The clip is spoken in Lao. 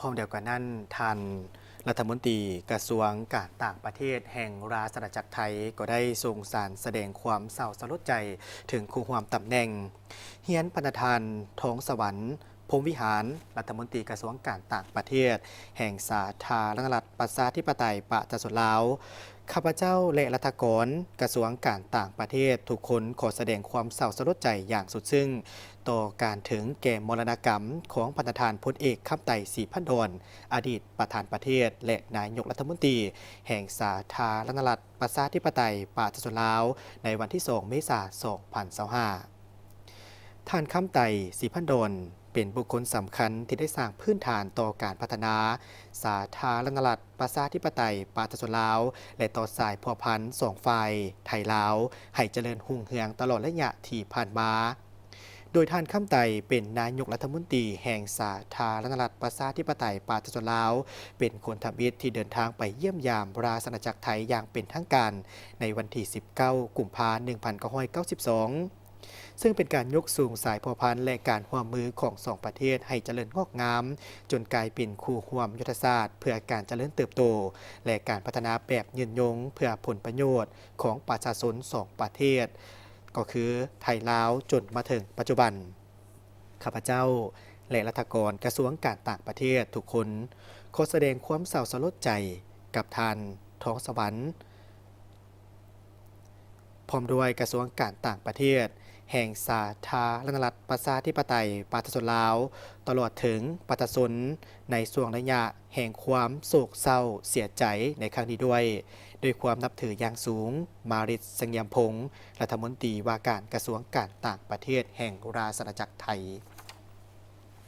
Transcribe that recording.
ພ້ອມດຽວກັນນັ້ນ, ທ່ານລັດຖະມົນຕີກະຊວງການຕ່າງປະເທດແຫ່ງລາຊະອານາຈັກໄທ ກໍໄດ້ສົ່ງສານສະແດງຄວາມເສົ້າສະຫຼົດໃຈເຖິງຄູ່ຮ່ວມຕຳແໜ່ງ ຮຽນພະນະທ່ານ ທອງສະຫວັນ ພົມວິຫານ, ລັດຖະມົນຕີກະຊວງການຕ່າງປະເທດແຫ່ງສາທາລະນະລັດ ປະຊາທິປະໄຕ ປະຊາຊົນລາວ. ຂ້າພະເຈົ້າ ແລະ ລັດຖະກອນກະຊວງການຕ່າງປະເທດທຸກຄົນ ຂໍສະແດງຄວາມເສົ້າສະຫຼົດໃຈຢ່າງສຸດຊຶ້ງຕໍ່ການເຖິງແກ່ມໍລະນະກຳຂອງພະນະທ່ານ ພົນເອກ ຄຳໄຕ ສີພັນດອນ ອະດີດປະທານປະເທດ ແລະ ນາຍົກລັດຖະມົນຕີແຫ່ງສາທາລະນະລັດ ປະຊາທິປະໄຕ ປະຊາຊົນລາວ ໃນວັນທີສອງ ເມສາ ສອງພັນຊາວຫ້າ. ທ່ານ ຄຳໄຕ ສີພັນດອນ ເປັນບຸກຄົນສຳຄັນທີ່ໄດ້ສ້າງພື້ນຖານຕໍ່ການພັດທະນາສາທາລະນະລັດ ປະຊາທິປະໄຕ ປະຊາຊົນລາວ ແລະ ຕໍ່ສາຍພົວພັນສອງຝ່າຍໄທ-ລາວ ໃຫ້ຈະເລີນຮຸ່ງເຮືອງຕະຫຼອດໄລຍະທີ່ຜ່ານມາ. ໂດຍທ່ານ ຄຳໄຕ ເປັນນາຍົກລັດຖະມົນຕີແຫ່ງສາທາລະນະລັດ ປະຊາທິປະໄຕ ປະຊາຊົນລາວ ເປັນຄົນທຳອິດທີ່ເດີນທາງໄປຢ້ຽມຢາມລາຊະອານາຈັກໄທຢ່າງເປັນທາງການ ໃນວັນທີສິບເກົ້າ ກຸມພາ ໜຶ່ງພັນເກົ້າຮ້ອຍເກົ້າສິບສອງ ເຊິ່ງເປັນການຍົກສູງສາຍພົວພັນ ແລະ ການຮ່ວມມືຂອງສອງປະເທດໃຫ້ຈະເລີນງອກງາມ ຈົນກາຍເປັນຄູ່ຮ່ວມຍຸດທະສາດເພື່ອການຈະເລີນເຕີບໂຕ ແລະ ການພັດທະນາແບບຍືນຍົງເພື່ອຜົນປະໂຫຍດຂອງປະຊາຊົນສອງປະເທດ ກໍຄືໄທ-ລາວ ຈົນມາເຖິງປັດຈຸບັນ. ຂ້າພະເຈົ້າ ແລະ ລັດຖະກອນກະຊວງການຕ່າງປະເທດທຸກຄົນ ຂໍສະແດງຄວາມເສົ້າສະຫຼົດໃຈກັບທ່ານ ທອງສະຫວັນ ພ້ອມດ້ວຍກະຊວງການຕ່າງປະເທດແຫ່ງສາທາລະນະລັດ ປະຊາທິປະໄຕ ປະຊາຊົນລາວ ຕະຫຼອດເຖິງປະຊາຊົນໃນຊ່ວງໄລຍະແຫ່ງຄວາມໂສກເສົ້າເສຍໃຈໃນຄັ້ງນີ້ດ້ວຍ. ດ້ວຍຄວາມນັບຖືຢ່າງສູງ, ມາລິດ ສະຫງຽມພົງ ລັດຖະມົນຕີວ່າການກະຊວງການຕ່າງປະເທດແຫ່ງລາຊະອານາຈັກໄທ.